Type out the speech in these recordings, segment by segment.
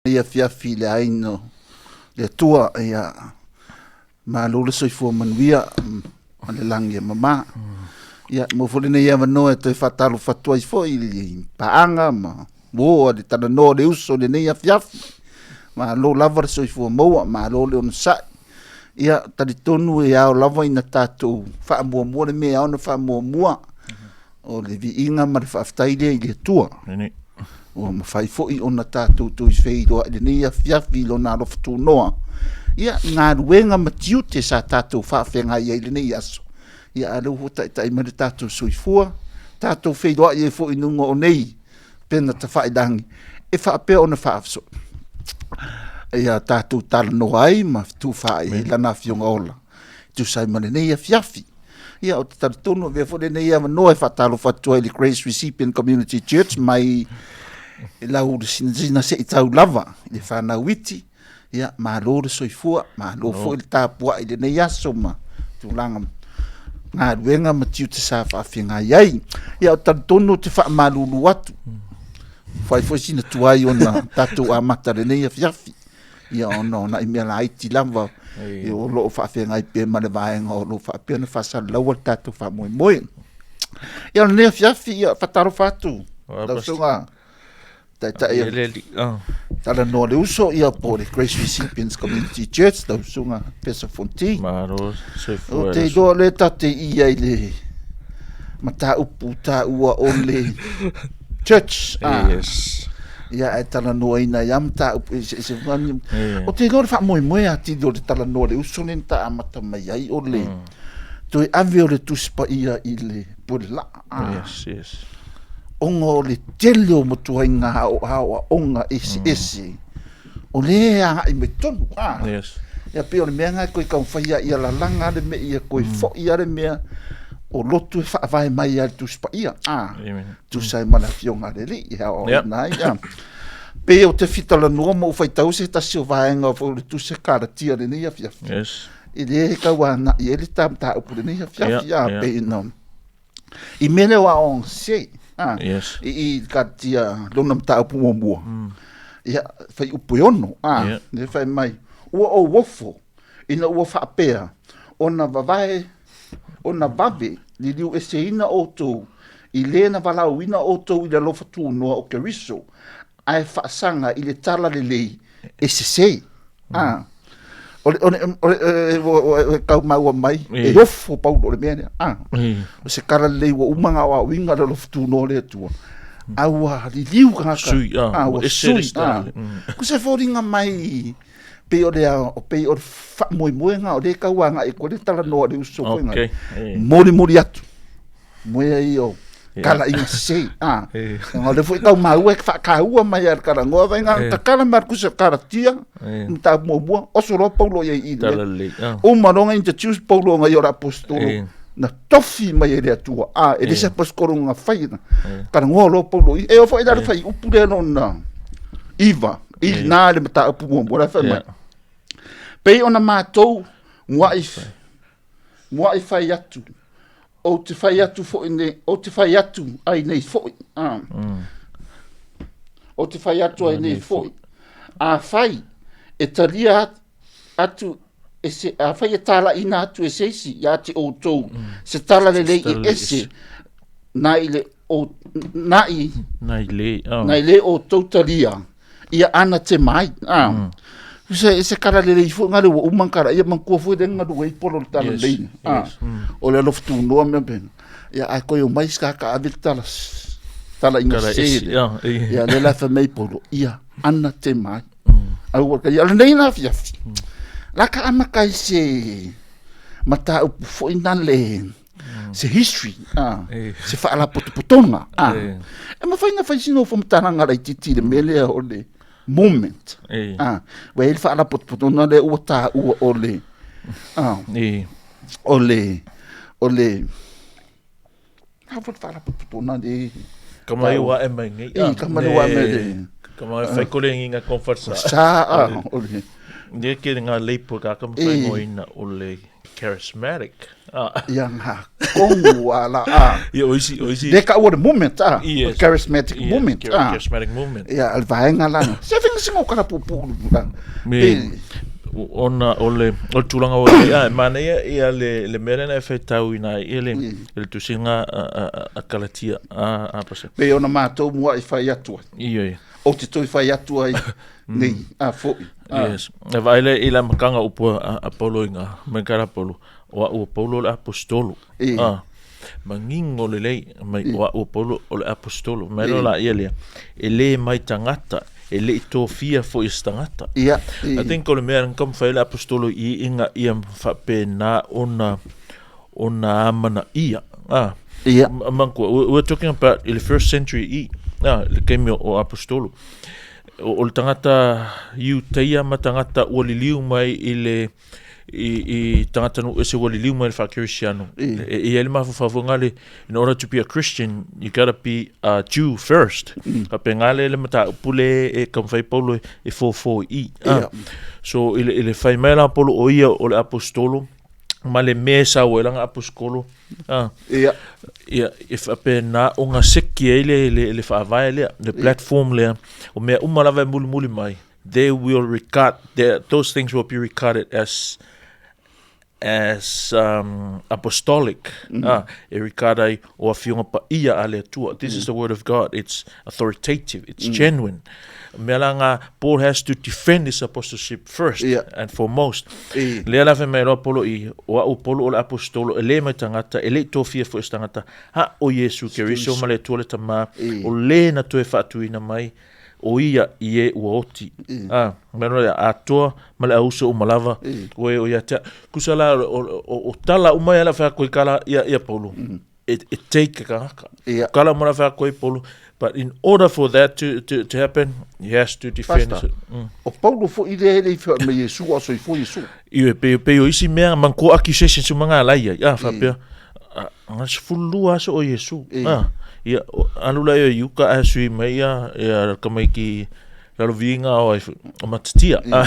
Lenei afiafi i le aiga o le Atua, ia malo le soifua manuia ma le lagi e mama. Ia maua foi lenei avanoa e toe faatalofa atu ai foi i le paaga ma uo a le talanoa o le uso i lenei afiafi. Malo lava le soifua maua, malo le onosai. Ia talitonu e ao lava ina tatou faamuamua le mea e ao ona faamuamua. O le viiga ma le faafetai lea i le Atua. Ua mafai foi ona tatou toe feiloai i lenei afiafi i Lona alofa tunoa, ia, i galuega ma tiute sa tatou faafeagai ai i lenei aso, ia, a o lea ua taitai mai le tatou soifua, tatou feiloai ai foi i luga o nei upega tafailagi e faapea ona faasoo ia tatou talanoa ai ma fetufaai ai Lana Afioga ola e tusa ai ma lenei afiafi. Ia, ou te talitonu avea foi lenei avanoa e faatalofa atu ai i le Grace Recipient Community Church mai lau sina se i tau lava i le fanau iti. Ia, malo le soifua, malo foi le tapuai i lenei aso ma tulaga galuega ma tiute sa faafeagai ai. Ia, ou te talitonu ou te faamalulu atu, fai foi sina tuai ona tatou amata lenei afiafi. Ia ona o nai mea laiti lava ia o lo o faafeagai pea ma le vaega o lo o faapea ona faasalalaua le tatou faamoemoe. Ia o lenei afiafi, ia faatalofa atu lau susuga Taitai Talanoa le Uso, ia po o le Grace Recipients Community Church, lau susuga Pesa Fonti. Malo soifua. Ou te iloa lea ta te ia i le mataupu taua o le church. Yes. Ia ae talanoaina ai lava mataupu eseese foi. Ou te iloa le faamoemoe atili o le talanoa le uso lea na ta amata mai ai o le toe ave o le Tusi Paia i le pule laa. Yes, yes. Ona o le tele o matuaiga aoaoga eseese o lea e agai mai tonu. Yes. Ia pei o le mea lena e toe taumafai ia lalaga le mea ia toe foi lava le mea o lotu e faavae mai lava i le Tusi Paia. Amen. Tusa ai ma le Afioga a le Alii e aoaoina ai. Yeah. Pei ou te fitalanoa ma ou faitau se tasi o vaega o le Tusi Kalatia lenei afiafi. Yes. I le tau agai ai le ta mataupu lenei afiafi. Yeah, yeah. Pei na i mea lea o aoaoga sese. Yes. I Kalatia lona mataupu muamua. Ia, fuaiupu e 6. Yeah. Lea fai mai, ua ou ofo ina ua faapea ona vavae ona vave liliu eseina outou i le na valaauina outou i le alofa tunoa o Keriso, ae faasaga i le tala lelei e sese. O le, o le, o le, o le tau maua mai, e ofo Paulo o le mea lea. O se tala lelei ua uma ona aoaoina le alofa tunoa o le Atua, a ua liliu tagata. Sui, ua sui. Ko se foliga mai pei o le pei o le faamoemoega o lea e tau agai atu ai le talanoa a le uso foi okay. Molimoli atu moea ia o talaiga sese a o lea foi tau maua e faataua mai a le talanoa vai na tatala mai le tusi Kalatia mataupu muamua oso loa Paulo i ai i le uma loa na introduce Paulo na ia o le aposetolo na tofi mai e le Atua a e le se aposetolo na fai na talanoa loa Paulo i e oo foi la le fuaiupu lea lona 9 i lena le mataupu muamua la e fai mai pei ona matou muai muai fai atu ou te fai atu foi nei ou te fai atu ai nei foi ou te fai atu ai nei foi afai e talia atu e se afai e talaina atu e se isi ia te outou se tala lelei e ese nai le o nai nai le nai le outou talia ia anatema ai. Se se tala lelei foi ngale ua uma kala ia manatua foi le galu ai polo le tala lelei. Yes. O le alofa tunoa mea pena. Ia ae koe omai ska ka ave le tala tala inga Tala se. ese, Ia le la fa mei polo ia anatema ai. Aua ka ia lenei na afiafi. La ka amata i se mataupu foi na le se history, se faalapotopotoga. E mafai ona fai sina faamatalaga laitiiti i le mea lea o le moment. Ua i ai le faalapotopotoga lea ua taua o le o le o le a foi le faalapotopotoga lea Ka mai ua ae mai nei. Ka mai ua ae mai nei. Ka mai fai kore ngi nga conference. Sa o le Ia ke ngā leipo ka ka mawhai o le charismatic. Ah. Ia ngā kongu a la a. Ia o isi, o isi. Le ka ua le movement a. Yes. Charismatic yes, movement a. Charismatic movement. Ia, al vaenga la. Se finga singo kala pupu. Me, ona o le, o le tulaga o ia, e mana ia, ia le, le mea lena e whaitau ina ia le, le tusinga a, a, a, a Kalatia, a, a pasa. Pe ona mātou mua i whai atu ai. Ia, ia. O te toi whai atu ai nei, a fo'i. A. Yes. E vaai le i la makanga upu a, a Paulo i ngā, mai kara Paulo, o a ua Paulo le apostolo. E. A, mangingo le lei, mai o a ua Paulo o le apostolo. Mai lo la ia lea, e le mai tangata, e le i tōfia fo i tangata. Ia. E. I think o le mea nga mawhai le apostolo i inga ia whapena ona, ona amana ia. Ah. Ia. Manatua, we're talking about i le first century i, ah, le taimi o apostolo. O, o le tagata Iutaia ma tagata ua liliu mai i le i, i tagata nu ese ua liliu mai le whakerisiano. E, e i ai le mafaufau le, in order to be a Christian, you gotta be a Jew first. Ka pe ngā le le mataupu le e kamwhai paulo e, e fōfō i. Ah. So i le, i le whai mai la polo o ia o le apostolo, ma le mea e sau ai langa aposikolo a ia ia e faapena o gaseki ai le le le faavae lea le platform lea o mea uma lava e mulimuli mai they will regard their, those things will be regarded as as um, apostolic mm. ah, e regard ai o afioga paia a le Atua this mm. is the word of God it's authoritative it's mm. genuine mea la nga Paul has to defend his apostleship first yeah. and foremost e. Lea la mai loa Polo i o au Polo o le apostolo e le mai tagata e le tofia fo se tagata ha o Iesu Keriso ma le Atua le Tama e. o le na toe faatuina mai o ia i e ua oti. E. Ah, mea loa atoa ma le auso uma lava e. o e o ia tea. Kusa la o, o, o tala uma ia la whea koe kala ia, ia Paulo. E, e take ka haka. Ia. Kala uma la whea koe Paulo. But in order for that to, to, to happen, he has to defend. Pastor. O Paulo fo'i lea e le i whia mai Iesu a o soifua Iesu. Ioe, pe, pe o isi mea, man ko accusations uma ngā lai ai. Ah, whapea, ah, ngā 12 aso o Iesu. E. Ah, ia, alu lai o iuka a sui mai ia, ia kamaiki lalo viinga o ai o matatia. Ah,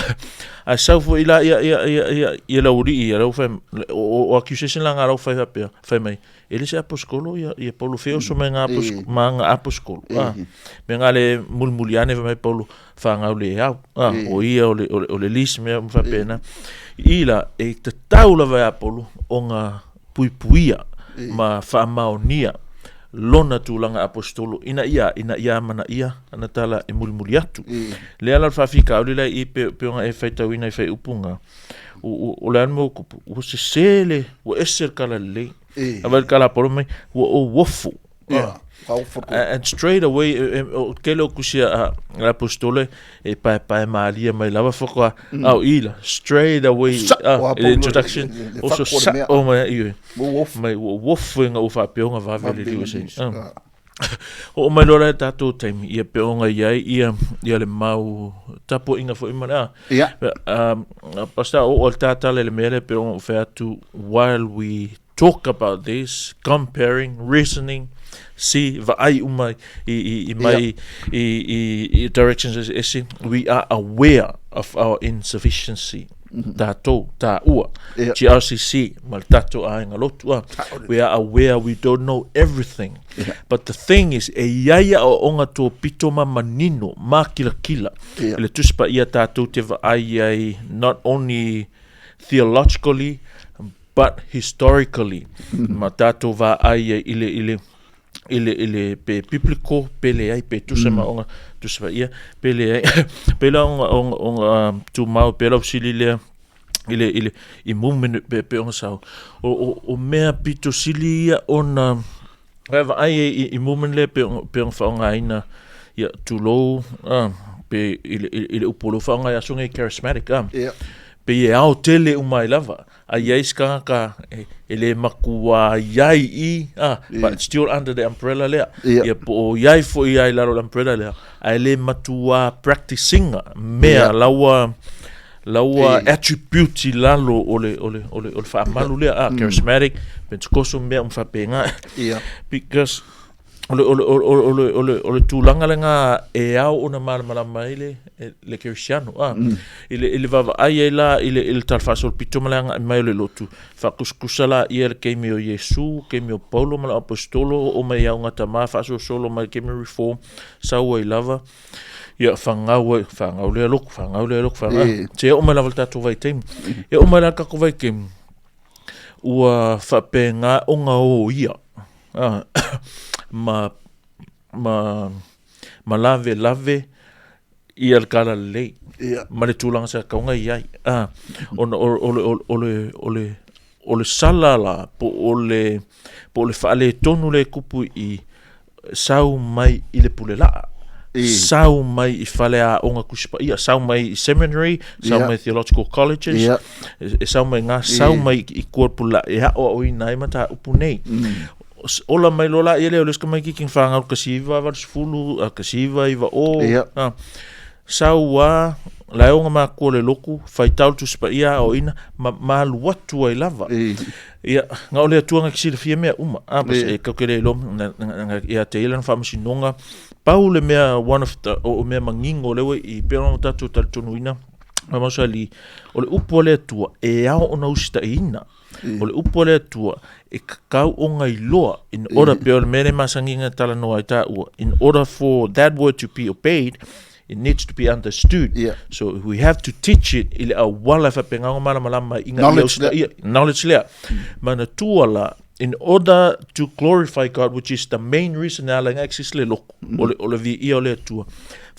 a sau foi la ia ia ia ia ia lau rii ia lau whai, o, o accusation la ngā lau whai whapea, whai mai. E le se aposkolo ia ia Paulo feoso mai ngā apos, E. ma ngā aposkolo. Ah, E. me ngā le mulimuli ane whai mai Paulo whangau le au. Ah, E. o ia o le, o le, o le lis mea mwhapena. I la, e te tau lava e Apollo o ngā puipuia E. ma whaamaonia lona tulaga apostolo ina ia ina ia amana ia ana tala e mulimuli atu. E. Lea la le faafitauli la i pe pe ona e faitauina i faaiupuga o o o le a le mau kupu ua sesē le ua ese le kala lelei E. a vai le kala a Paulo mai ua ou ofu Ia. Ka ofo ko. And straight away e, e, o tele o kusi a le apostolo e paepae malia mai lava faatoa ao i la straight away Sa- o ah, Apollo, i le introduction le- le o so fako o le sa mea. o mai i Mo ofu. mai ua ofu e nga ua faapea ona vave le liu se Ah. Oo mai loa la i tatou taimi, ia pe ona i ai ia, ia le mau tapuaiga foi ma le a. Ia. Um, Pastor, o o le tātala i le mea lea pe ona ou fai atu, while we talk about this, comparing, reasoning, see, vaai uma i, i, i mai i, i, i directions ese, we are aware of our insufficiency. Tātou, tāua, Ia. GRCC, ma le tātou aiga lotu, ah. We are aware we don't know everything. Ia. But the thing is, e iai a aoaoga tō pito ma manino, mākilakila, Ia. i le Tusi Paia tātou te vaai ai, not only theologically, but historically, ma tātou vaai ai i le, i le, i le, i le pe biblical, pe leai, pe tusa ma onga, tusa paia, pe leai, pe la onga, onga, onga tumau, pe lau sili lea, i le, i le, i movement pe, pe onga sau. O, o, o mea pito sili ia ona, e vaai ai i, i movement lea pe onga, pe onga whaongaina, ia, tulou, pe i le, i, i le upu o leo whaonga i aso nei charismatic, Ia. Pe e ao tele uma ai lava, a i ai se tagata e, e le makuā iai i, a, but it's still under the umbrella lea. Ia. Ia po o iai foi ia i lalo o le umbrella lea, ae le matuā practice-inga mea Ia. laua, laua E. attribute i lalo o le, o le, o le, o le faamalu lea, a, charismatic, Pentecostal, mea uma faapena. Ia. Because O le, o le, o le, o le, o le, o le tulaga lena e ao ona malamalama ai le, le kerisiano. Ah, mm. I le, i le vaavaai ai la i le, i le tala faasolopito ma le agai mai o le lotu, faakusikusa la ia le keimi o Iesu, keimi o Paulo ma le apostolo, o mai au ngata ma faasolosolo mai keimi reform, sau ai lava, ia whangau ai, whangau lea loku, whangau lea loku, whangau. E. Se o mai lava le tātou vaitaimi. E o mai la tātou vaitaimi, ua whapengā o ngā o ia. Ma, ma, ma lavelave ia le talalelei ma le tulaga sa tatau ona i ai. Ona o, o le, o le, o le, o le sala la po o le, po o le faaletonu lea e tupu i i, sau mai i le pule laa. Sau mai i faleaoga Tusi Paia, sau mai i seminary, sau mai theological colleges, e sau mai ngā, sau mai i kua pule laa e aʻoaʻoina ai mataupu nei. Ola mai loa la ia lea o le isi tamaititi na fanau 1980, 1990, sau a la e ona matua le lotu, faitau le Tusi Paia aoaoina, ma, ma alu atu ai lava. Ia, na o le Atua na te silafia mea uma. A, pa e kau ke le iloa, na, ia te ia lana faamasinoga. Pau le mea, one of the, o, o mea manino lea ua i, pei ona tatou talitonuina, ma mausali, o le upu a le Atua, e ao ona usitaina. O le upu a le Atua, e tatau ona iloa, in order, pei o le mea lea e masani ona talanoa ai taua, in order for that word to be obeyed, it needs to be understood. Yeah. So we have to teach it i le auala e faapena ona malamalama ai ina ia Knowledge lea. usitaia. Knowledge lea. Manatua la, in order to glorify God, which is the main reason e ala ai ona exist le lotu, o le, o le viia o le Atua,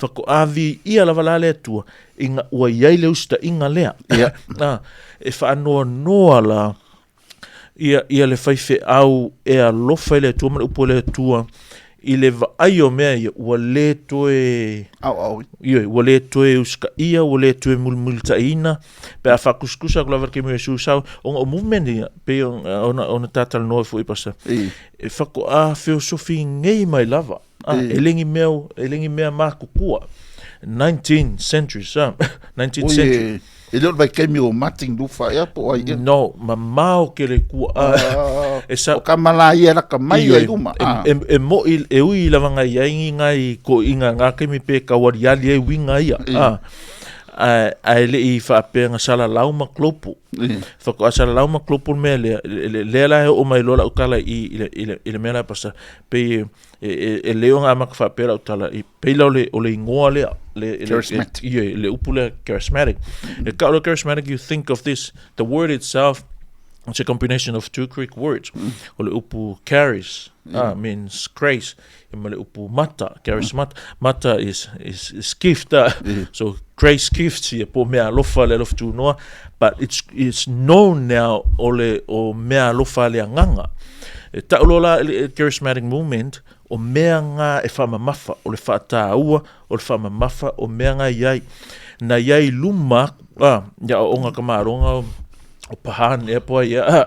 faatoa viia lava la le Atua ina ua i ai le usitaiga lea. Yeah. Ah, e faanoanoa la ia, ia le faifeau e alofa i le Atua ma le upu a le Atua i le vaai o mea ia, ua le toe... Aoao. Ioe, ua le toe usitaia, ua le toe mulimulitaiina, pe a faakusikusa atu lava le taimi o Iesu sau, ona o movement ia, pei ona, ona, ona ta talanoa foi pastor, e faatoa feosofi nei mai lava. Ah, e le ni mea, e le ni mea matutua. 19 centuries, ah, 19 Oi, century. e, e le o le vaitaimi o Martin Luther ea po o ai ea. No, mamao ke le kua. Ah, Ah, e sa, o ka mala ia laka mai Ioe, ai luma. e, Ah. e, e moi, e ui lava ngai ai ni ngai ko inga ngā kemi pe kaualiali ai winga ia. Ah, a, a e le i whaapea nga salalau ma klopu. Whako a salalau ma klopu le mea lea, lea la e o mai loa lau tala i, i, le, i, le, i le mea la pasa, pe e, e, e le o ngā maka whaapea lau tala, i pei la o le, o le ingoa lea, le, le, Charismatic. Le, ie, le upu lea charismatic. E ka o le charismatic, you think of this, the word itself, it's a combination of two Greek words. O le upu charis, means grace. E ma le upu mata, charismata. Mata is, is, is gift. So grace gifts, ia po mea alofa le alofa tunoa. But it's, it's known now o le o mea alofa le agaga. E tau loa la i le charismatic movement, o mea ngā e whaamamafa, o le whaataua, o le whaamamafa, o mea ngā i ai. Na i ai luma, ah, ia o onga ka maronga o, o pahan e po ai, ah,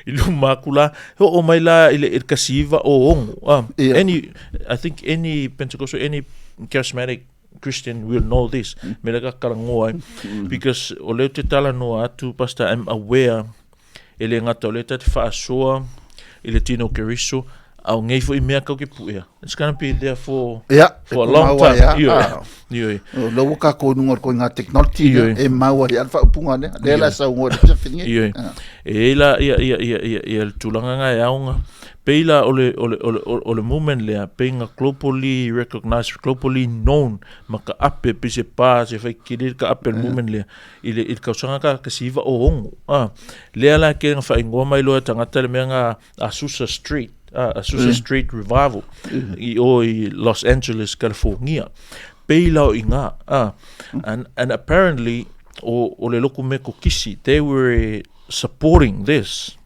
i luma aku la, he o mai la i le, i le kasiva o ongo. Ah, Any, I think any Pentecostal, any charismatic Christian will know this. Me le ka karangoa ai. Because o leo te tala noa atu, Pastor, I'm aware e le ngata o le tate whaasoa i le tino Keriso, a o ngei fo i mea kau ke puea. It's gonna be there for, Ia, e for a long pūmau ai, time. ah, Ioe, ah. ioe. O lau ua kākou i luga o le koinga technology Ioe. lea, e mau ai a le faaupuga lea. Lea la e saunoa i le fiafia nei. Ioe. Ah. E i la ia, ia, ia, ia, ia le tulaga nga e aonga. Pei la o le, o le, o le, o le movement lea, pei nga globally recognized, globally known, ma ka ape, pei se pā, se whai kiri ka ape le movement lea, i le, i le kausaga ka 19 o ongo. Ah, lea la ke nga whaingoa mai loa tangata le mea nga Azusa Street, ah, Azusa Street Revival, i o i Los Angeles, California. Pei la o i ngā, ah, and apparently, o, o le loku me ko kisi, they were supporting this.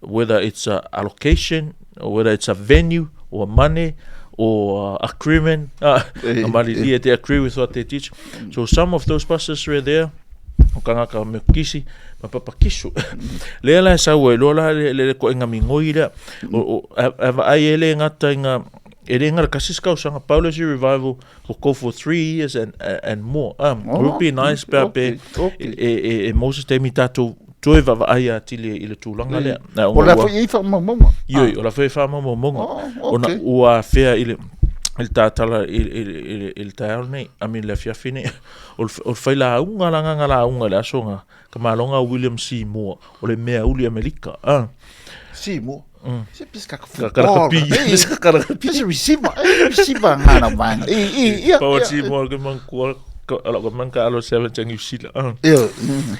Whether it's a allocation, or whether it's a venue, or money, or agreement. Malilia, they agree with what they teach. So some of those pastors were there, o kangaka me kisi, ma papa kisu. Lea la e sau ai loa la le, le, le koenga mingoi lea. O, o, a, a vaai e le ngata i ngā, e le ngara kasi kausaga, Paulo si revival will go for 3 years and more. It would be nice, pe, pe, okay, okay. e, e, e Moses taimi tātou toe vaavaai atili ai i le tulaga lea. Na O le a foi i ai faamaumauga. Ioe, o la foi e faamaumauga. Oh, Ona okay. ua afea i le i le tatala i, i, i, i, i le taeao lenei, I mean le afiafi nei, o le, o le failauga la nganga lauga i le aso nga, ka maloga o William C. Moore, o le mea uli Amerika. Ah. Seymour. Se pis ka Ka karakapi. football. Ka karakapi. Pis receiver. Eh, receiver ngana vanga. I i ia. Paul C. Moore ke mang kua ka ala ka mang ka alo seven tang New Zealand. Ah. Ia.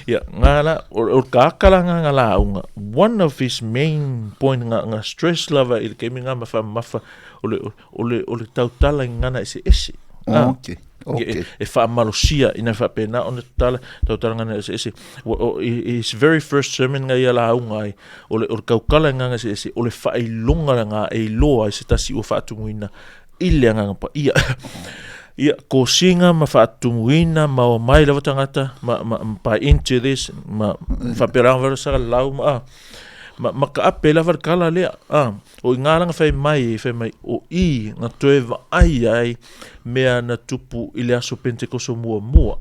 Ia, ngā la, o, o ka akala ngā ngā lauga, one of his main point ngā, ngā stress lava i le keimi ngā ma mafa, o le, o le, o le tautala i ngana ese ese. Ah. Okay. Okay. E, e whaamalosia ina whaapena ona tala tautala ngana ese ese. O, i his very first sermon nga ia lauga ai, o le, o le kaukala i nganga ese ese, o le whailonga la ngā e iloa ai se tasi ua whaatumuina i le anganga pa ia. Ia, ko singa ma whaatumuina, ma o mai lava tangata, ma, ma, ma buy into this, ma whapera wera sa lau, ma, ah, ma, ma ka ape lava le kala lea. Ah, o i ngā langa whai mai, whai mai, o i ngā toe vaai ai mea na tupu i le aso Pentekoso mua mua.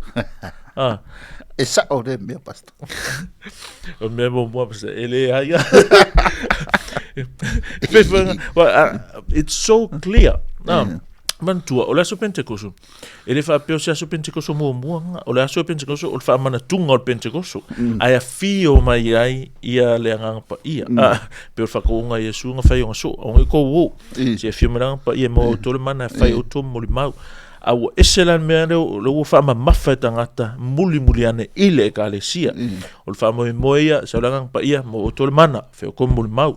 Ah, E sa o le mea pastor. o mea mua mua, pastor, e le ai. Well, it's so clear. Ah, Manatua, o le aso Pentekoso, e le faapea o se aso Pentekoso muamua nga, o le aso Pentekoso o le faamanatuga o le Pentekoso, ae afio mai ai ia le agaga paia. Ah, pe o le whakaonga i Iesu nga whai o nga so, o ngai kou o. Se afio mai le agaga paia mo outou le mana e whai outou molimau. A ua ese la le mea lea, o lea ua faamamafa e tagata muli muli ane i le ekalesia. O le faamoemoe ia, sau le agaga paia mo outou le mana, whai o kou molimau.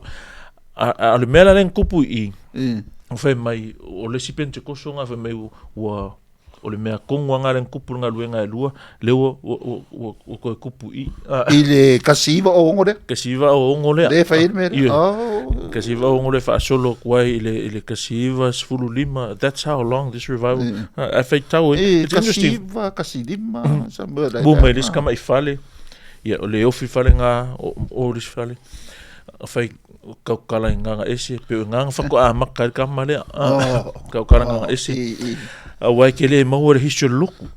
A, a, o le mea la lea na tupu i i, o fai mai, o le isi Pentekoso nga fai mai ua, o le mea kongo anga lea na tupu le galuega e lua, lea ua, ua, ua, ua, ua toe tupu i. A, I le 1906 lea? 1906 lea. Lea e fai ai le mea lea? Ioe. Oh. 1906 lea e faasolo atu ai i le, i le 1915, that's how long this revival, ae faitau ai, E, it's interesting. 19, 15, somewhere like Mu that. mai le isi tama i fale, ia, o le ofi fale nga, o, o le isi fale, fai kaukala i nganga ese, pe o nganga whako a maka i kama lea, Oh. kaukala nganga ese. I, i. A wai ke le maua le history o le loku.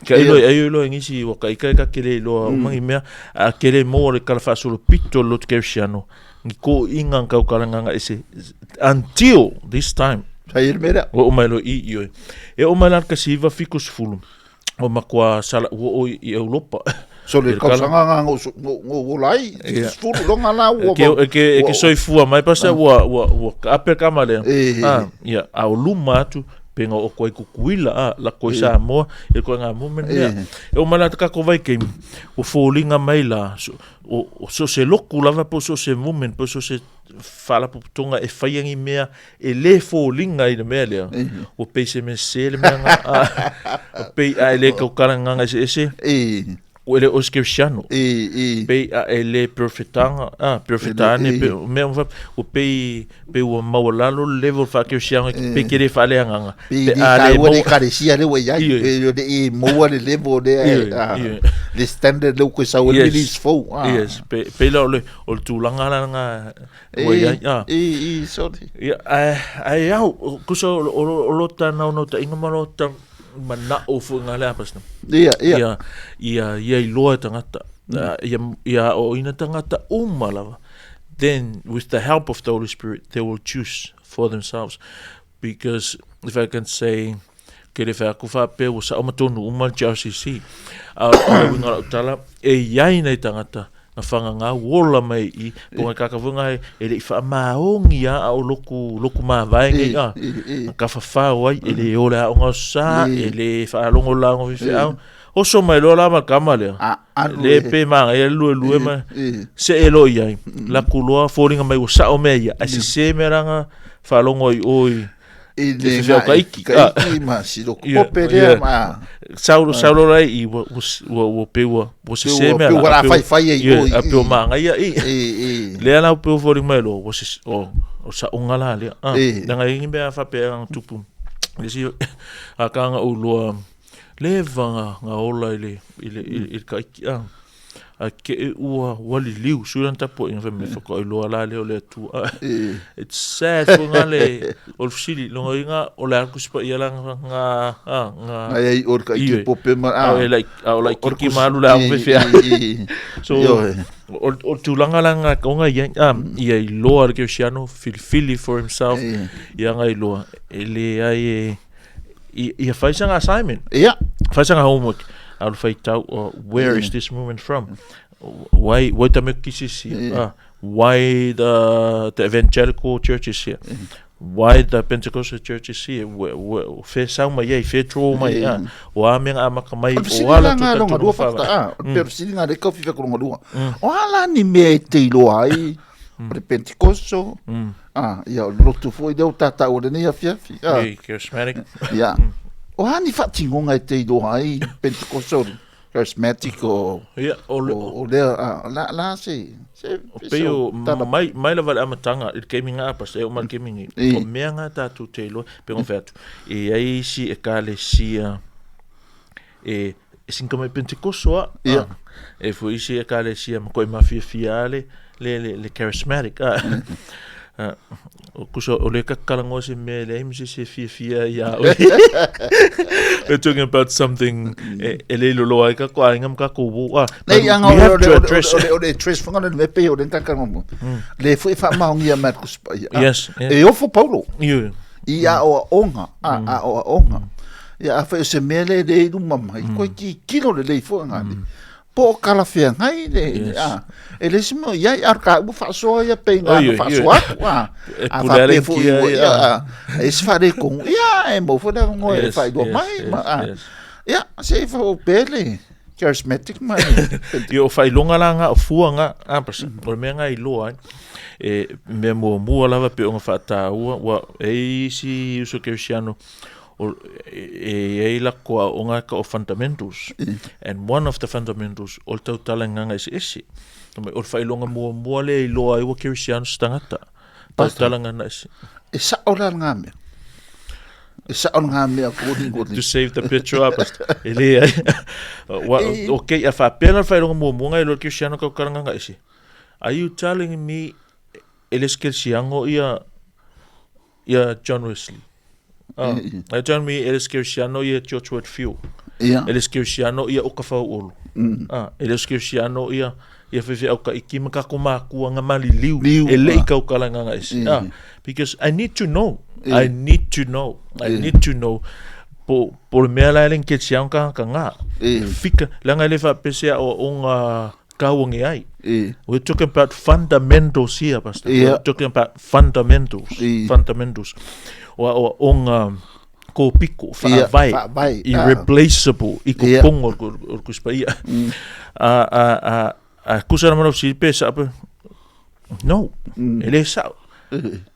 Ka ilo ai ilo ngisi wa ka ika ka ke le iloa mm. Mangi mea a ke le maua le kala whaasolo pito le lotu kerisiano. Ngi ko inga kaukala nganga ese until this time. Fai le mea lea. Ua o mai lo i i oi. E o mai la ka siva fiku sefulu. O makoa sala ua o i Europa. So le I le kala. kausaga nga ngo ngo ngo ola ai, Ia. sefulu longa la ua Ke e ke e ke soifua mai pasa ua ua ua ka ape kama lea. E, e, Ah, ia, a o luma atu pe nga o koe kukuila a la koe Samoa e koe ngā moment mea. E o mai la te kako vai keimi, ua fōlinga mai la so, o, o so se loku lava po so se moment po so se faalapotopotoga e fai agi mea e lē foliga i le mea lea ua pei se mea sesē le mea ga a pei a e lē kaukalagaga eseese ua e le o se kerisiano pei a e lē perofetaga a perofeta ane pe mea uma faapea ua pei pei ua maualalo le level faakerisiano pe ke lē faaleagaga Pe pe a lē taua le maua ekalesia lea ua i ai, Ioe. pe le i maua le level lea, Ioe, ah, ioe. le standard lea ua koe sau ai le Yes. release fou. Ah. Yes, pe pe la o le o le tulaga la nga ua i ai ah. E, e, sorry. Ia, ae ae au kusa o o o lo ta naunautaiga ma lo ta mana'o foi nga lea pastor. Ia, ia. Ia ia ia iloa e tagata. Ia ia aoaoina tagata uma lava. Then with the help of the Holy Spirit they will choose for themselves because if I can say ke le whai aku whapea ua sao ma tonu uma le JRCC. A o le uiga o lau tala, e iai nei tagata na whangangau ola mai i po ngai kakafunga e, e le i whaamaongi a a o loku, loku mavae nei a. Ka whawhao ai, e le ole a o ngau sa, e le whaalongo la ngau whiwhiau. Oso mai loa la ma kama lea. A, alu Le e. pe manga, e lue lue ma. Se e lo iai. Laku loa, fōringa mai ua sao mea ia. Ai se se mea ranga, whaalongo ai oi. I le Se whiwhiau nga ka iki. ka iki ma silo Ia, kope lea ia. ma. Saulo, saulo lai i, ua, ua, ua, ua pe ua, ua se se Pe mea ua la, la a pe ua- whai whai ai Ia, oi. a pe ua manga ia i. E, e. Lea la pe ua fōringa mai loa, ua se, o, o saonga la lea. Ah, E. nanga ingi mea whapea nga tupu. Le si, a ka nga ulua, leva nga, nga ola i le, i le, i le, i le ka iki. Ah. Ae te i ua ua liliu sui lana tapuaiga fai mai faatoa iloa la lea o le Atua. It's sad foi nga le o le fesili longa uiga o le a le Tusi Paia la nga nga nga Nga iai o le taiti pope ma a o e a o laitiiti ma alu le ao fefea. So o o le tulaga la nga o nga iai a ia iloa le kerisiano filifili for himself ia nga iloa e leai e ia fai sanga assignment. Ia. Fai sanga homework. Alu faitau, where is this movement from? Why, why the Mekis is here? Why the evangelical church is here? Why the Pentecostal church is here? Fe sau mai ai, fe draw mai ai. O a mea amata mai, o a la tu tatu lua whakata, a, o le fesili ngā reka o whiwhia ko lua. O a la ni mea e te iloa ai, o le Pentecostal, a, ia, o le lotu foi lea o tātou o lenei afiafi. A, Hey, charismatic. ia. O a ni whatingonga e te iloa ai, Pentecostal, charismatic o, Ia, o le, o, o lea, a, la, la se, se, o pei o mai, mai lava le amataga i le taimi nga pastor e oo mai le taimi nei, o mea nga tatou te iloa, pei ona fai atu, e i ai isi ekalesia e e singa mai Pentekoso a, Ia. e foi isi ekalesia matuai mafiafia a le le le, le charismatic a. O kusa o le kakalagoa se mea e leai ma se isi e fiafia ai ia oe. We're talking about something e, e le loloa ai kako aiga ma kako uo. Ah, Nei, but anga we o have le, to o le, address o le, o le address whanga le me pei o le kakalagoa. Le foi whaamaongia mai le Tusi Paia. Ah, Yes, yes. E ofo Paulo. Ioe. I a o aonga, a, a o aonga. Ia a whai o se mea le le i luma mai, koe ki kilo le lei fo ngā ni. Po o kala feagai le, Yes. a, e le isi mea o iai, a o ka ua faasoa ia pei ngā Oi, na oi, faasoa oi. atu, a. E A pule ale faapea foi kia ua, ia, ia, a. a, e se faaletonu, ia, e maua foi le avanoa e Yes, faailoa yes, mai, ma, yes, a. yes. Ia, se i whaopea le charismatic ma le Ia, o faailoga la nga o fua nga, a, pas, o le mea nga i loa ai, e mea muamua lava pe ona faataua, ua, e i isi uso kerisiano, o, e i ai lako aoga ka o fundamentals. And one of the fundamentals, o le tautala i nganga eseese. Fai mai, o le faailoga muamua lea i loa ai ua kerisiano se tagata. Tautala ngana ese. E sao la ngā mea. E sao ngā mea ko ni ko To save the picture up, e le ai. Wa, okay, a faapea la le faailoga muamua ngai loa le kerisiano ka tautala nganga ese. Are you telling me e le se kerisiano ia ia John Wesley. Ah, are you telling me e le se kerisiano ia George Whitefield? Ia. E le se kerisiano ia Okafauolu. Ah, e le se kerisiano ia ia faifeau taiti ma kako makua nga maliliu Liu, e le i ah. tautala nganga ese. Ah, because I need to know. E. I need to know. I E. need to know. Po, po le mea la e le ni kerisiano ka ka ngā. E. Fika, leaga e le faapea se aoaoga kauange ai. E. We're talking about fundamentals here, Pastor. Yeah. We're talking about fundamentals. E. Fundamentals. O aoaoga kōpiko, Yeah, faavae, faavae, ah. irreplaceable, i Yeah. kopoga o le- o le Tusi Paia. A, a, a, a kusa na mana fesili pe sao pe, no, e le sao.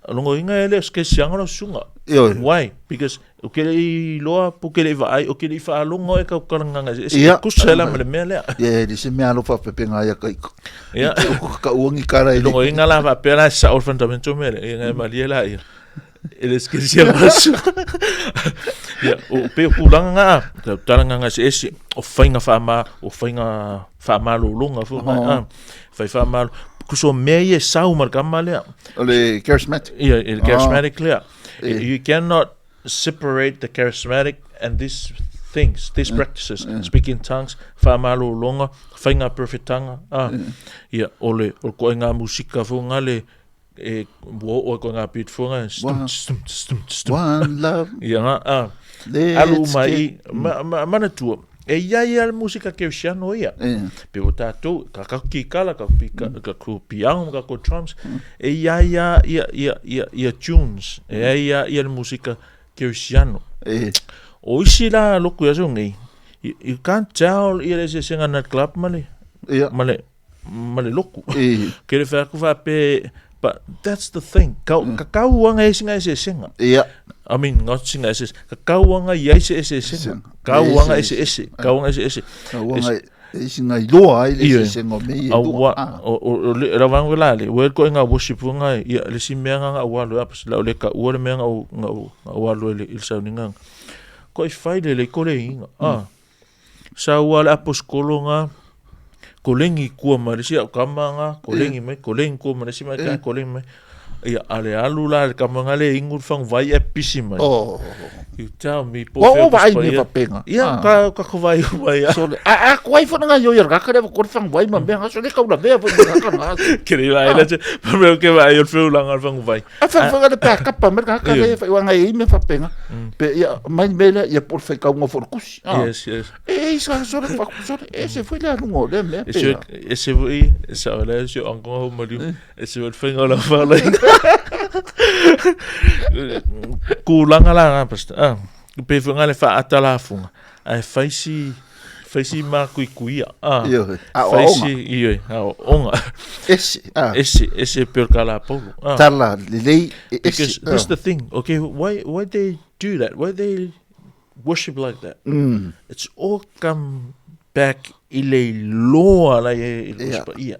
O lona uiga e le o se kerisiano lau susuga. Ioe. Why? Because o ke le i loa po ke le i vaai, o ke le i faalogo e tautala gaga eseese. Ia. E tusa la ma le mea lea. Ia, e le se mea alofa pepenga ia ka iko. Ia. I te uku ka uangi kara i le. Lona uiga la faapea la e sao le fundamental mea lea. Ia ngai malie la ia. E le se kerisiano lau susuga. Ia, o pei o tulaga na, tautala gaga eseese, o faiga faama, o faiga faamalologa foi na, ah, fai faamalo. Kuso o mea ia e sau ma le kama lea. O le charismatic. Ia, le charismatic lea. Eh. You cannot separate the charismatic and these things, these practices, speak in tongues, faamalologa, faiga perfectaga, ah. Ia, o le, o le koaiga musika foi na le, e ua oo ai koe ngā beat foi na, stum, stum, stum, stum. One love. Ia nga, ah. Let's Alu uma i, get- ma, ma, manatua, e iai a le musika kerisiano ia. Eh. Pe o tātou, ka kako kikala, ka pika, ka ku piano, ka ku drums, e iai a ia, ia, ia, ia tunes, e iai a ia le musika kerisiano. Eh. O isi la loku ia aso nei, you, you can't tell ia le eseesega night club ma le, Ia. ma le, ma le loku. Eh. Ke le whai aku whape, but that's the thing. Ka, ka kauanga e singa eseesenga. Ia. I mean, not singa eseese. Ka kauanga i ai se eseesenga. Kauanga ese ese. Kauanga ese ese. Ka uanga e singa i loa ai le Ia. eseesenga o mea ia e A lua. ua, Ah. o, o, o le rawango la le, ua ko ngā worship nga, ia, le si mea nga ua lo apas, la o le ka ua le mea nga o, nga o, nga ua lo le il sauninga. Ko i whai le le ko le inga. Ah. Sa ua le aposkolo nga, Kolegi kua ma le isi au kama nga, kolegi mai, kolegi kua ma le isi mai, kai kolegi mai. Ia, a le alu la le kama nga le ingu le faguvai e pisi mai. Oh. You tell me po Ua fea o vaai pisi mea paia. faapena. Ia, Ah. ka ka ko vai mai a. Sole, a a kuai fo nga yo yo ka le ko faguvai ma mea nga sole kau la vea fo nga ka nga. Ke le vai la te. Pa mea ke vai o le feulaga o le faguvai. A fa fa le pa kapa me ka ka le fa wa nga i me fa penga. Pe ia mai me le ia por fa ka ngo for kusi. Ah. Yes, yes. E isa sole fa sole e se foi le lungo le me E pe. se e se foi e sa ola se o angonga ho maliu. E se o le faiga o lau faalaina. Kulaga la nga pastor. Ah, pe foi nga le faata lafuga. Ae fai si fai si makuikuia. Ah. Ioe. Fai Aoaoga. si ioe, aoaoga. Ese. Ah. Ese ese pe o le kalapaulo. Ah. Tala lelei e ese. Because that's the thing. Okay, why they do that? Why they worship like that? It's all come back i le iloa la i i le Yeah. yeah. Ia.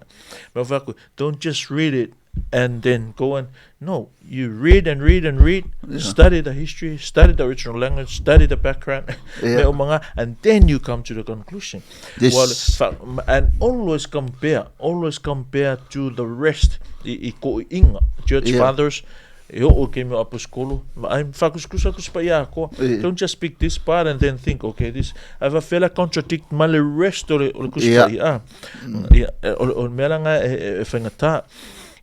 Me wha aku, don't just read it and then go and no, you read and read and read, Yeah. study the history, study the original language, study the background, Yeah. me o mga, and then you come to the conclusion. Yes. Well, and always compare to the rest i, i ko inga, church Yeah. fathers, e oo ke mea aposkolo, ma ai whakuskusa kusipa ia koa. Yeah. Don't just pick this part and then think, okay, this, I have a fela contradict ma le rest o le, o le kusipa Yeah. ia. Ia, e, o, o mea langa e, e, e whaingata,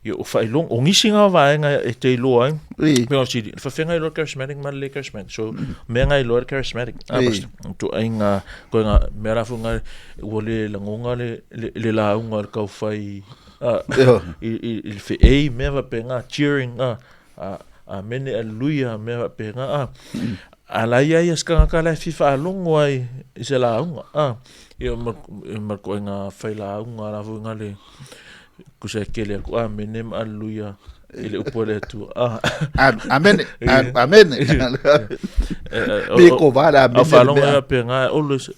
ia, o whailong, o ngisi ngā vaenga e te iloa ai, I. Me o sili, whawhenga i loa charismatic, ma le charismatic. So, mea ngai loa charismatic. Ah, Ei. basta, tu ai ngā, koe ngā, mea rafu ngā, ua le langonga le, le, le launga le kauwhai, ah, Io. i, i, i le wheei, mea wape ngā, cheering, ah, ah, a mene aleluia, mea wape ngā, ah. A la ia ia skanga ka lai fifa alongo ai i se launga, ah. Ia ma, ma koe ngā whai launga la fu ngā le, kusa e kele aku, ah, mene ma aleluia, i le upu le atua, ah. Amen. Amen. Pe ko va la A amen. whalonga ia pe ngā, always,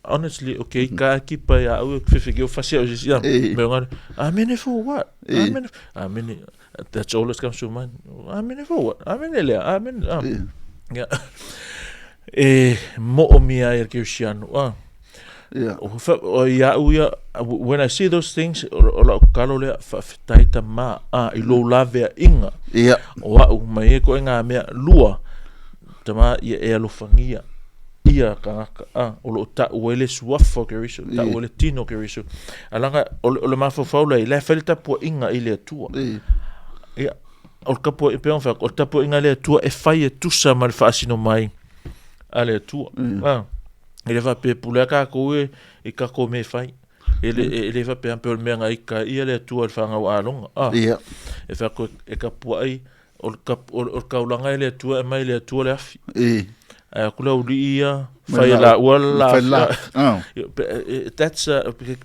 honestly, okay, ka kipa ia au e whiwhi ki o whasi au sisi, Eh. me o ngā, amene for what? Eh. Amene, amene, that's all that comes to mind. Amene for what? Amene lea, amene, ah. Ia. E mo o mia ia ke usiano, ah. Ia. O wha- o ia au ia, when I see those things, o, o lau kalo lea, whawhitaita ma, ah, i lou lavea inga. Ia. O au mai e koe ngā mea lua, tama ia e alofangia ia kangaka, ah, o loo tau ai le suafa o Keriso, tau ai le tino o Keriso. Alanga, o le, o le mafaufau lai, lai whai le tapua inga i le atua. I. Ia, o le kapua i pe o le tapua inga le atua e whai e tusa ma le whaasino mai a le atua. Ah, e le whape pulea kākou e, i kako me whai. E le, e le whape ampe o le mea ngai ka ia le atua le whangau alonga. Ah, Ia. e whako e kapua ai, o le, kap, o, le- o le kaulanga e le atua e mai le atua le afi. I. Ai aku lau li ia, Mai whai la- la ua la Whai afi. la. Ah. Ia, That's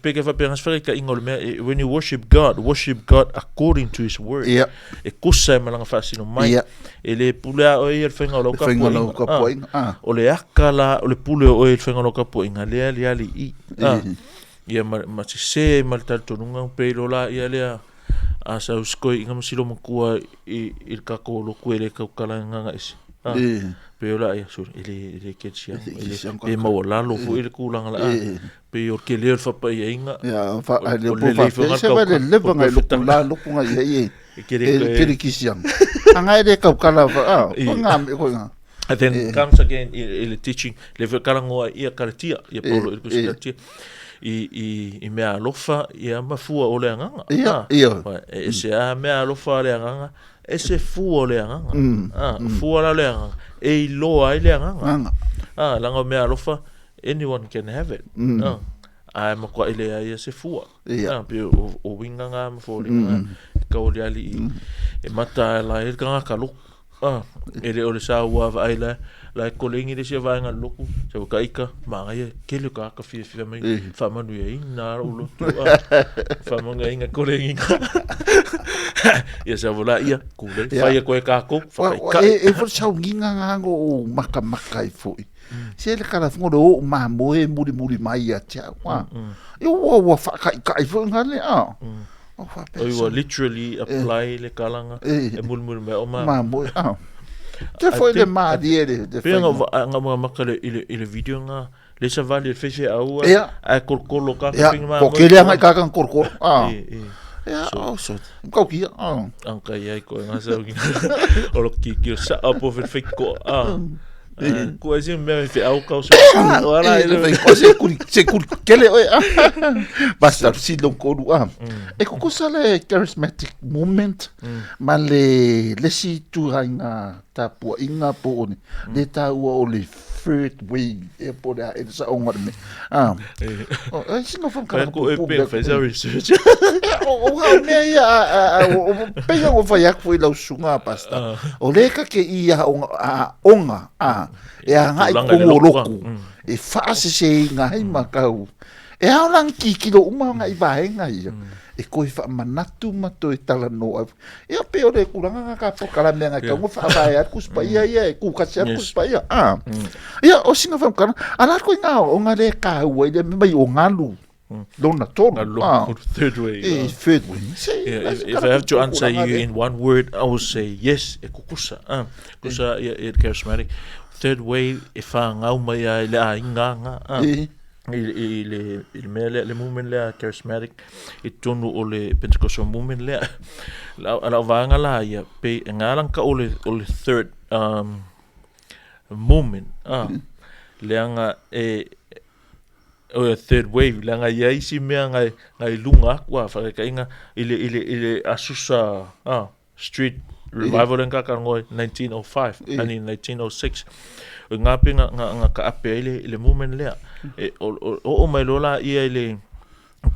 pe ke whape ngas ka ingo le mea, when you worship God, worship God according to his word. Ia. E kusa e malanga whaasino mai. Ia. E le pule a oe ia le whainga o lau Whainga lau kapuainga. kapuainga. Ah. O le aka la, o le pule o oe le whainga o lau kapuainga, lea le ali i. Ah. I. Ia ma, ma se se ma le talitonunga pe ilo la ia lea a sa uskoi inga masilo makua i, i le kako loku e le kaukala nganga isi. Ah. I. Pe o la ia, sorry, e le, e le keti E le e le, kesi pe maua lalo fu i le kulanga la. I. Pe o ke leo le whapa ia inga. Ia, fa O- le o po le fa leifo pe ngā se va le kau- leva ngai kau- loku la loku ngai ia i. E kere E koe- kere kisiang. Anga e le kaukala fa. Ah, I. ko ngā me ko ngā. And then Eh. comes again i, i le teaching, le whakarangoa ia karatia, ia Paulo i le kusi eh. karatia, i, i, i mea alofa, ia mafua o le anganga. Ia, Ah. ia. Wa, E, e se a mea alofa le anganga, e se fua o le anganga. Mm, Ah, fua la le anganga. E iloa ai le anganga. Nganga. Ah, langa o mea alofa, anyone can have it. Mm. Ah, ai makua ile ai se fua. Ia. Ah, pe o, o winga ngā mafori ngā, ka o le ali i, e mata ai la e kanga ka loku. Ah, e le o le sa ua va ai la, la e kole ingi le sia vaenga loku, sa waka ika, maanga ia, kele ka aka fia fia mai, Eh. whamanu ia ina o lotu, ah, whamanu ia inga kole ingi ka. Ia sa vola ia, kule, Ia. whaia koe kako, Wa- wa- whakaikai. E e fo sau nginga ngango o maka maka i foi. Se le kala fungo le o mamoe muri muri mai ia tia. Wa. E ua ua whakaikai fo ngā le a. O wha Oi ua literally apply le kalanga, Eh. e muli mai o ma. Mamoe a. Te I foi le think- marie le te Pea whainga. nga nga mga maka le, i le, i le video nga, Le savali e faifeau Ia. ae kolokolo ka Ia, pinga ma ko kele anga i kaka korokoro. Ah. E, e. Ia, oh, so, kau kia. Ah. Ang kai ai ko nga sa o lo ki ki sa apo fe fe ko a. Ko ai se me fe au kau sa. Wala E, fai ko se kuri, se kuri kele oe. Ah. Basta si lo koru ah. E koko sa le charismatic movement ma le le si turainga tapuaiga po o le le taua o le third wave ea po o le a ea le saoga o le mea. Ah. O, ai sina fai ko e pe fai sa research. O, o ha o mea ia, a, a, a, o, o, pei o fai aku foi lau susuga a pastor. O le ka ke i a onga, a, onga, a, e agai Tulaga i le tonu o loku, a. loku, e faaseseina ai ma kau. E ao la kikilo uma nga i vaega ia. E koe faamanatu ma toe talanoa. Ia pe o le tulaga nga ka polokalame nga kau nga faavae atu Tusi Paia ia e kūkasi atu Tusi Paia. Ah. Ia o singa whamkana. Ala koe ngā o ngā le kāua i le mai o ngalu. Lona tolu. Ngalu Ah. third way. E third way. Se, Yeah, if I have to answer you in one word, I will say yes, e kukusa. Ah, kusa ia e charismatic. Third way, e whāngau mai ai le āinga nga. Ah. E. I, i, le, i le mea lea, le movement lea charismatic, i totonu o le Pentecostal movement lea. Lau, lau vaega la ia, pe ngā lang ka o le, o le third movement, ah, leaga e, o le third wave, leaga i ai isi mea ngai, ngai lunga aku a whakakainga i le, i le, i le Asusa, ah, Street Revival mm. ka ka ngoi 1905 mm. ani 1906 o ngā pe ngā, ngā, ngā ka ape ai le, le movement lea e, o, o, o, o mai lola ia i le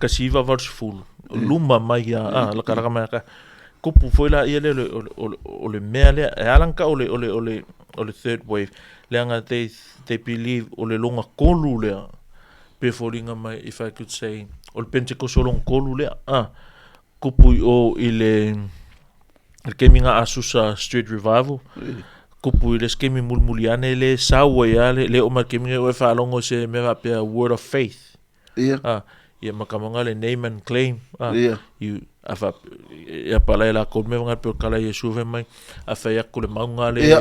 kasiva valusefulu luma mai ia a laka laka mai ka kupu foi la ia le o, o, o, le mea lea e alang ka o le o le o le o le third wave leaga they believe o le longa kolu lea pe foliga mai if I could say o le Pentecost o longa kolu lea a Kupu i o i le le kemi nga Asusa Street Revival. Kupu i le skemi mulimuli ane le sau ai a le le o ma kemi o e whaalongo se mea faapea word of faith. Ia. Ah, ia makamanga le name and claim. Ah, Ia. you a fa ia pala e la ko me nga pe kala Yesu ve mai a fa ia ko le maunga le Ia.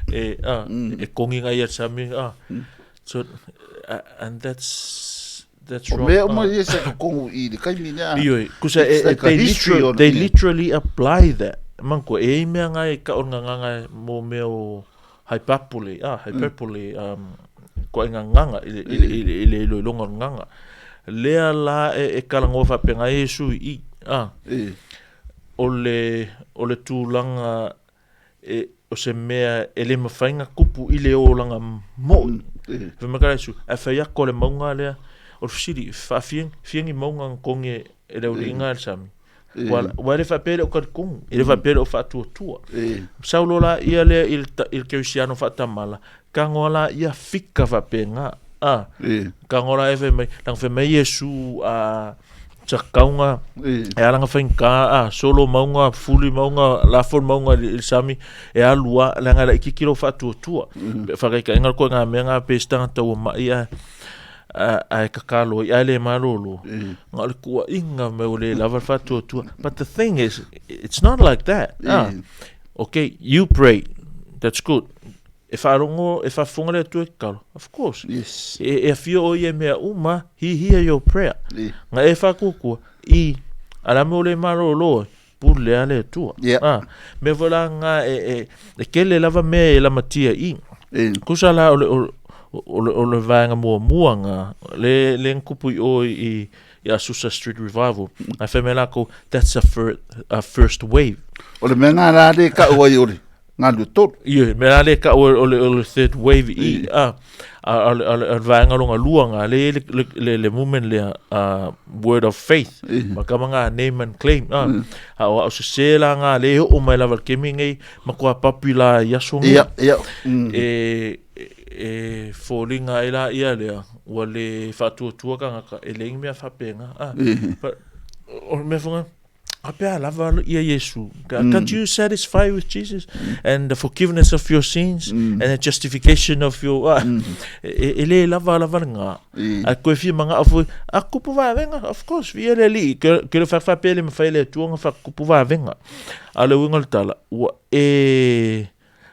e ah e kongi nga ia sami ah. So and that's that's O wrong. mea uma Ah. ia sa tokohu i le kaimi lea. Ioe, kusa It's e, like a they, history literally, on- they yeah. literally apply that. Manko, e i mea ngai ka o ngā nganga mō mea o hyperbole, ah, hyperbole, ko ai ngā nganga, i le, i le, i le, i le iloiloga o le nganga. Lea la e, e kalangoa faapea e Iesu i, ah, E. o le, o le tulaga e, o se mea e le mawhai ngā kupu i le olaga mo'i. E. Fai mai ka Iesu, ae fai ako le maunga lea, o le fesili, whaawhiangi, whiangi maunga nga kongi e le uliinga e le sami. E. Ua, ua le whaapea le o karikongu, e le whaapea le o whaatuatua. E. Saulo la ia lea i le, i le keusiano whaatamala, ka ngoa la ia fika whaapea ngā. Ah, E. ka ngoa la e fai mai, langa fai mai Iesu a tsakaunga, E. e alanga whainga a solo maunga, fuli maunga, lafon maunga i le sami, e alua, langa la ikiki lo whaatuatua. Whakaika inga koe ngā mea ngā pestanga taua mai a, a, a e kakalo i ale malolo. E. Ngā le kua inga me o le lava whaatuatua. But the thing is, it's not like that. Ah. E. Okay, you pray. That's good. E whaarongo, e whaafonga le atua e kalo. Of course. Yes. E, e whio o ia mea uma, he hear your prayer. E. Nga e whakukua, i, ala me o le malolo, pule a le atua. Yeah. Ah, me vola ngā e, e, e kele lava mea e lamatia i. E. Kusa la o le, o, o le, o le vaenga mua mua ngā, le, le nkupu i o i, i Asusa Street Revival. A whai me lako, that's a, fir, a first wave. O le mea ngā rā le ka ua i o le ngā lua tolu. Ie, me la le ka o, o, le, o le third wave i, a, a, a, a, a, a vaenga longa lua ngā, le, le, le, le, le movement lea, word of faith. E. Ma kama ngā name and claim. Ah, a o, o se se la ngā le o mai lava le kemi ngei, ma kua papi la i aso ngei. Ia, ia. Mm. E, e, e fōlinga e la ia lea, ua le whaatuatua ka ngaka, e le ingi mea whapenga. Ah, E. but, o le mea whanga, a pea lava ia Yesu. Can't you satisfy with Jesus and the forgiveness of your sins and the justification of your... Ah, e, e le lava lava le ngā. E. A koe fia manga afu, a kupu vavenga, of course, fia le li, ke, ke le whawha pele me whai le tuanga wha kupu vavenga. A le winga le tala, ua e,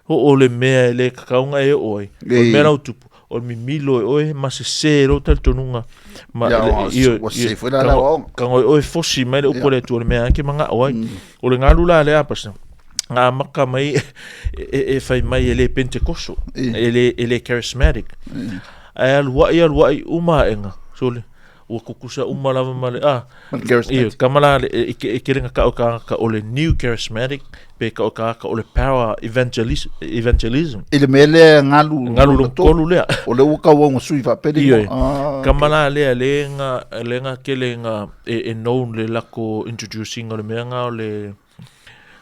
ho o le mea e le kakaunga e oi, o E. mea lau tupu, O le mimilo e oe ma sesē lou talitonuga ma Ia, le, ua- ioe, ua ioe. sese foi la le Tago, aoaoga. tago e oe fosi mai le upu Ia. a le Atua i le mea e te manao ai. O le galu la lea pastor, na amata mai e, e, e fai mai e le Pentekoso, Ia. e le, e le charismatic. Ae aluai aluai uma aega, sole, ua tutusa uma lava ma le, ah, Ma le charismatic. Ioe, kama la le, e, e, e kele nga kau kāngaka o le new charismatic, pe kau kāngaka o le power evangelis, evangelism. I le mea lea galu Galu lona tolu lea. O lea ua tauau ina sui faapea le Ioe. igoa. Ah, Kama la lea le nga, le nga kele nga e, e known le lako introducing o le mea nga o le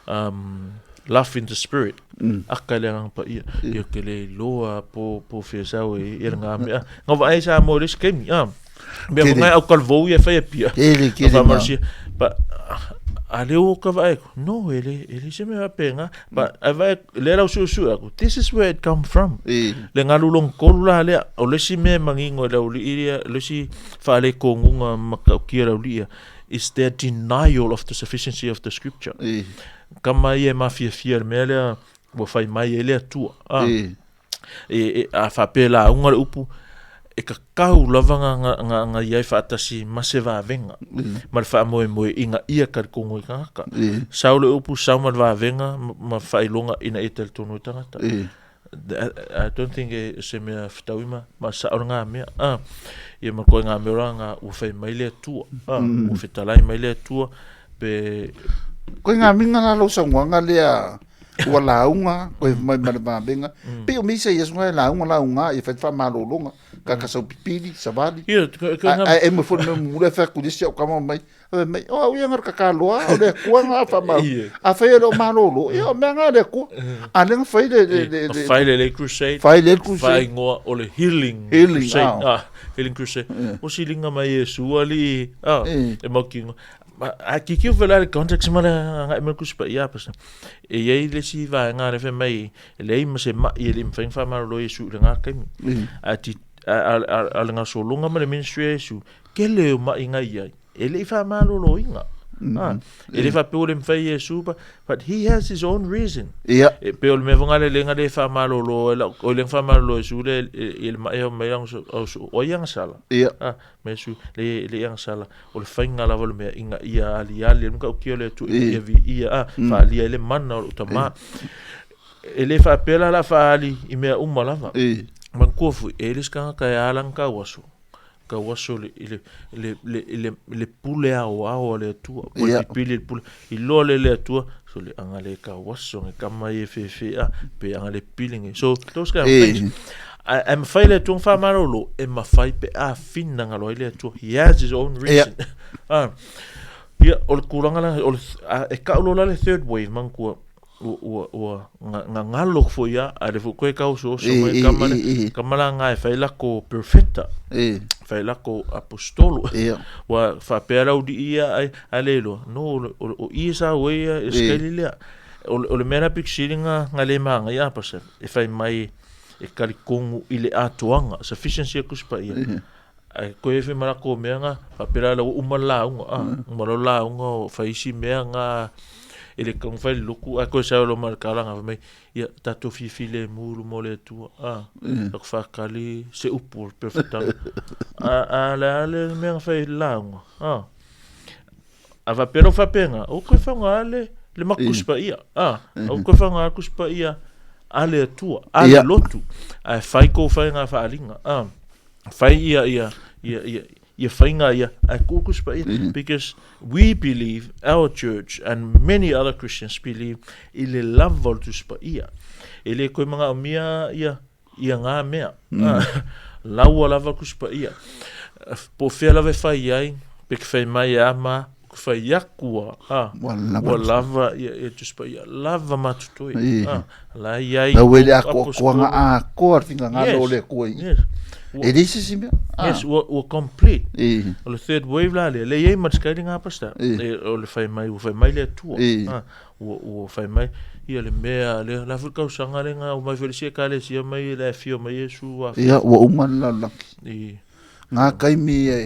um, love in the spirit. Mm. Aka le agaga paia. Ia ke le iloa po po fia sau e ia nga mea. Nga vaai sa mo le skemi. Ah. Mea Kele. ko ngai au kalvou ia whai pia. Kele, kele Nga nga. whaamarasia. But a le o ka vaai ko, no, e le, e le se mea pe nga. But a vaai, le rau su su aku, this is where it come from. E. Le ngalu long kolu la lea, o le si mea mangingo e lau li ia, le si whaale kongunga maka o kia lau li ia, is their denial of the sufficiency of the scripture. E. Kama ia e mafiafia le mea lea, ua fai mai e le Atua. Ah. E. E, e, a faapea lauga le upu, e kakau lava nga, nga, nga, nga iai faatasi ma se vavenga, ma le faamoemoe ina ia talitonu i tagata. E. Sau le upu, sau ma le vavenga, ma, ma faailoga ina ia talitonu i tagata. E. I, I don't think e se mea fetaui ma, ma sao le ngā mea. Ah, ia ma koe ngā mea ora ngā ua whai mai le Atua. Ah, ua fetalai mai le Atua, pe Koe ngā minga la lau saunoaga lea ua lauga, koe mai ma le vavega. Pei o misa ia sunga e lauga lauga ia fai faamalologa, kaka sau pipili, savali. Ia, koe koe ngā Ae e mo foi le mea mulimuli e fai atu i le isi au kama mai, fai mai, o au ia nga le kakaloa, o le Atua nga faamalo. Ia. Afai e le o malolo, ia o mea nga le Atua. A lea na fai le, le, le, le, Fai le le crusade, fai le crusade. faaigoa o le healing, Healing, crusade. ah. Ah, healing crusade. O silinga mai Iesu alii, ah, Eh. e maukiga. Ma, a kikio fe la le context ma le agai mai le Tusi Paia pastor. E i ai le isi vaega lea fai mai e leai ma se ma'i e le i mafai ona faamalolo ai Iesu i lena taimi. A ti, a, a, a, a le gasologa ma le ministry a Iesu, kele o ma'i na i ai, e le i faamaloloina. Ah, e le faapea ua le mafai e Iesu, but, but he has his own reason. Ia. E pei o le mea foi lena le le na le faamalolo ai lau, oi le na faamalolo e Iesu le, i le ma'i mai o ai agasala. Ia. Ah, ma Iesu, le, le agasala, o le faiga lava o le mea ina ia aliali ai le matautia o le Atua, ina ia viia, ah, faaalia ai le mana o lou tama. E le faapea la o le a faaali i mea uma lava. Manatua foi, e le se tagata e ala ona tauaso, tauaso i le, le, le, le, le pule aoao a le Atua, po o le pipili i le pule, iloa lea e le Atua, so le aga le tauaso nai tama ia e fefe, ah, pe aga le pipili nei. So, those kind of things. Ae mafai le Atua ona faamalolo, e mafai pe a finagalo ai le Atua. He has his own reason. Ah, ia, o le tulaga la, o le, a, e tau loa la le third wave, manatua, ua, ua, ua, nga, nga galo foi a, a le foi koe tauosooso mai tama lea, tama la nga e fai lako perfeta, fai lako apostolo. Ua faapea lau alii ia ai, a le iloa, no, o, o, o i e sau ai ia, e sikaili lea. O, o le mea la pito sili nga, nga le magaia pastor, e fai mai e talitonu i le atoaga, sufficiency o le Tusi Paia. Ae koe fai ma lako mea nga, faapea la ua uma le lauga, ah, uma loa le lauga o fai isi mea nga e le tatau ona fai le lotu, ae koe sau loa ma le tala fai mai, ia tatou filemu i luma o le Atua, ah, tatou faatali se upu o le perofetaga. A, a le a le mea na fai i le lauga, ah. A faapea lau faapena, aua koe faaaoga le, le matou Tusi Paia, ah, aua koe faaaoga le Tusi Paia a le Atua, a le lotu, ae fai kou faiga faaaliga, ah. Fai ia, ia, ia, ia, ia faiga ia, ae tuu le Tusi Paia, because we believe, our church and many other Christians believe i le lava o le Tusi Paia. E le toe manaomia ia, ia ngā mea. Laua lava le Tusi Paia. Po o fea lava e fai ai, pe ke fai mai e ama, ke fai atu a, a, Ua lava. ua lava ia, ia Tusi Paia, lava matotoe. Ī. A, la e i ai Lau e le kou atoatoaga atoa le finagalo o le Atua i i. Yes. Ua, E leai se isi mea. Ah. yes, ua, ua complete. Ī. O le third wave la lea, lea e i ai ma le sikaili ngā pastor. Ī. E, o le fai mai, ua fai mai le Atua. Ī. A, ua, ua fai mai, ia le mea lea, la foi le tausaga lea na omai foi le isi ekalesia mai le afio mai Iesu a Ia, ua uma le lalolagi. I. Ngā taimi e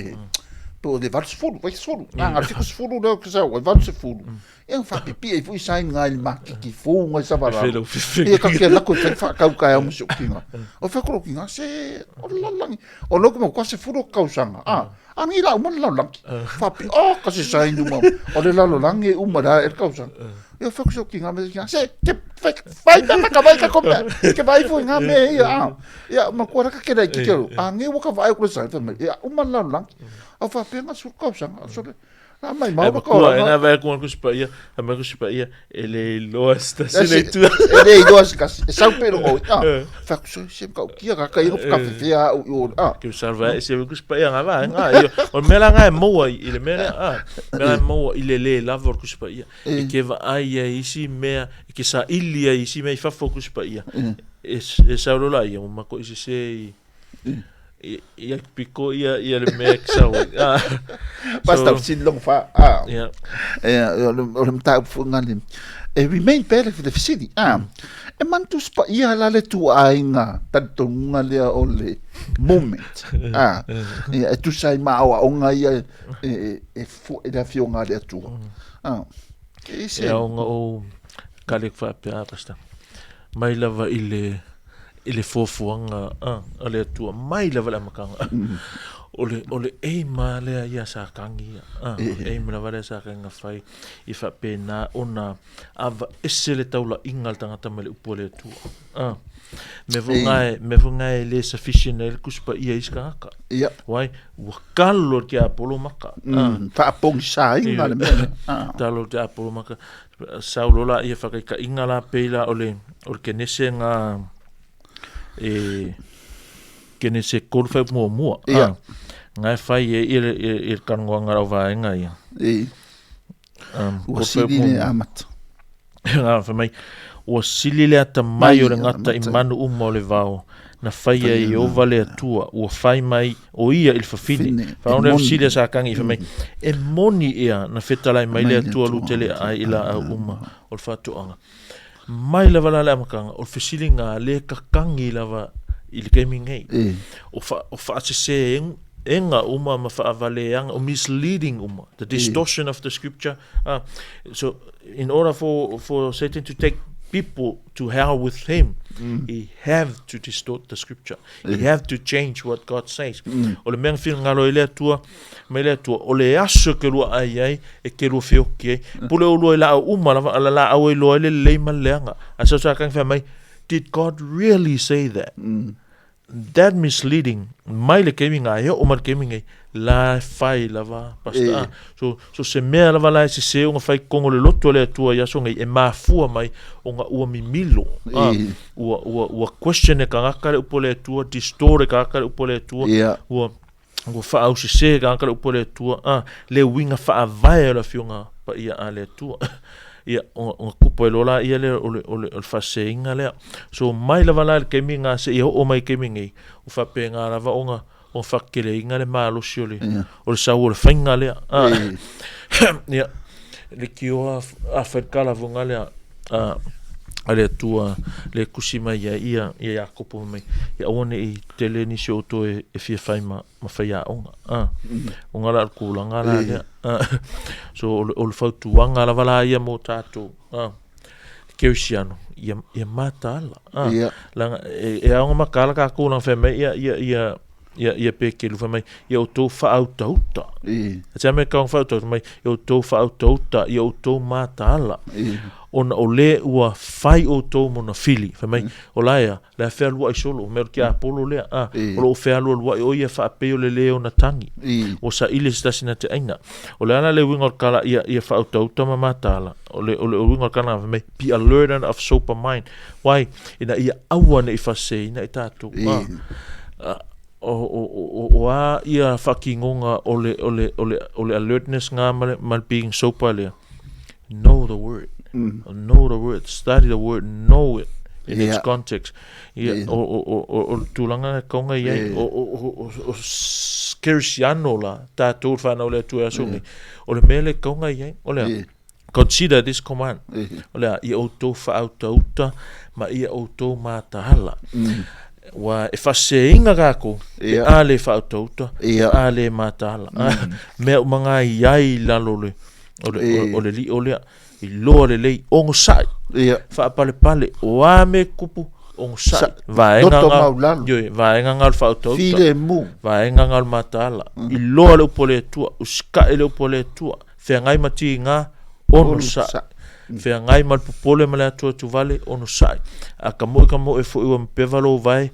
Po o le 80, 80, na nga 70 leo ke sau, 80. Ia whapipia i fui sain ngai le makiki fou ngai savala. Ia ka ke lako i whakau kai au musi o kinga. O whakoro kinga, se, o le lalangi. O loko mo kwa se furo kausanga. Ah, angi la uma le lalolangi. Whapi, oh, ka se sain uma. O le lalolangi e uma la e kausanga. Ia whakoro kinga, me kinga, se, te, whai, whai, whai, ka vai ka komea. Ke vai fui ngā mea ia, ah. Ia, ma kua raka kera i ki kero. A nge waka vae kura sai, whai mai. Ia, uma le lalolangi. Au whapea ngā suru kausanga. Sore, Nā mai mau ka ora. Ai, nā vai ku ku sipa ia, a mai ku sipa ia, e le iloa se tasi le tua. E le iloa se kasi, e sau pelo o, ah, fa ku so se ka ukia ka kai ka fefea au i o, ah. Ke salva e se ku sipa ia ngā va, ngā, ia, o mea la ngā e maua i le mea lea, ah, mea la e maua i le le lava o ku sipa ia, e ke va ai ia isi mea, e ke sa ili ia isi mea i fafo ku sipa ia, e, e sau lola ia, o mako i se se i, Ia piko ia ia le mea ke sau ai. Ah. Basta so, sin long fa. Ah. Yeah. Eh o le mataupu foi ngale. E remain pea le fesili. Ah. E mantu spa ia la le tuaiga talitonuga lea o le moment. Ah. Ia e tusa ai ma aoaoga ia e e fua i le afioga a le Atua. Ah. E se. E aoga o kale faapea pastor. Mai lava i le i le fuafuaga a, a le Atua mai lava i le amataga. O le, o le aim lava lea ia sa tagi ia, a, o le aim lava lea sa tagi na fai i faapena ona aveese le taulaiga a le tagata mai le upu a le Atua. A, mea foi lena e, mea foi lena e le sufficient ai le Tusi Paia i isi tagata. Ia. Why? Ua kalo le tiapolo maka. A. Faapogisaina le mea lea. A. Talo le tiapolo maka. Sau loa la ia whakaikainga la pei la o le, o le kenese ngā e kenese kolu whai mua mua. Ia. Ah, ngā e whai e i le, i, i le karangoanga rau vaenga ia. I. Ua sili le amata. Ngā whai mai, ua sili le ata mai o le ngata i manu uma o le vao, na whaia i Ieova le Atua, ua whai mai o ia i le fafine. Whaona e fesili a Sākangi, whai mai, e moni ea na whetalai mai le Atua lutele ai i laau uma o le whaatoanga. Mai lava la le amataga, o le fesiliga a le kakangi lava i le taimi nei. O wha, o whaasese enga uma ma whaavaleanga, o misleading uma, the distortion of the scripture. So, in order for Satan to take people to hell with him, he have to distort the scripture. He have to change what God says. O le mea na finagalo ai le Atua, mai le Atua, o le aso e ke lua ai ai, e ke lua feoki ai. Pule o lua i laau uma lava, a la laau ai loa ai le lelei ma le leaga. A sau sa kang whai mai, did God really say that? That misleading, mai le kemi ngā, e o mai le kemi ngai, la e whai lava, pastor. Ah, so, so se mea lava la e se se o ngā whai kongo le loto le Atua i aso ngai, e mafua mai o ngā ua mimilo. Ah, ua, ua, ua question e kangaka le upu a le Atua, distort e kangaka le upu a le Atua, ua, ua faausese e kangaka le upu a le Atua, a, le uiga faavae o le Afioga Paia a le Atua. Ia, ona, ona kupu ai loa la ia lea o le, o le, o le faaseseina lea. So, mai lava la i le taimi lena seia oo mai i le taimi nei, ua faapena lava ona, ona fateteleina le malosi o le, o le sau o le faiga lea. A, ia, leitioa a fai le kalafoga lea a, a le Atua le tusi mai ai ia, ia Iakopo fai mai, ia aua ne i tele nisi o outou e, e fia fai ma, ma faiaoga. A, ona la o le tulaga la lea. A, so o le, o le fautuaga lava la ia mo tatou. A, kerisiano, ia, ia mataala. A, leaga e, e ao ona mataala tatou leaga fai mai ia, ia, ia, ia, ia Pekelu fai mai, ia outou faautauta. E tia mai kaunga faautauta mai, ia outou faautauta, ia outou mataala. Ona o le ua fai outou mona fili. Fai mai, o la ea, le a fealuai solo, mea o le tiapolo lea, a, o loo fealualuai o ia faapei o le le ona tagi. Ua saili se tasi na te aina. O le ala le uiga o le kala ia, ia faautauta ma mataala, o le, o le uiga o le kala fai mai, be alert and of sober mind. Why? Ina ia aua ne i faaseseina i tatou. A, a, o, o, o, o a ia faatinoga o le, o le, o le, o le alertness nga ma le, ma le being sober lea. Know the word. Know the word. Study the word. Know it in its context. Ia, o, o, o, o, o le tulaga e kaunga i ai, o, o, o, o, o kerisiano la, tatou le whanau le Atua e aso nei, o le mea le kaunga i ai, o lea, Consider this command. O lea, ia outou faautauta ma ia outou mataala. Ua e faaseseina tatou pe a le faautauta, pe a le mataala. Mea uma na e i ai i lalo o le, o le, o le lio lea. Iloa lelei, onosai, faapalepale, o a mea e tutupu, onosai. Vaega Loto maualalo. Ioe, vaega na o le faautauta. Filemu. Vaega na o le mataala. Iloa le upu a le Atua, usitai le upu a le Atua, feagai ma tiga, onosai. Feagai ma le popole ma le atuatuvale, onosai. A tamoe tamoe foi ua mapeva lou vae,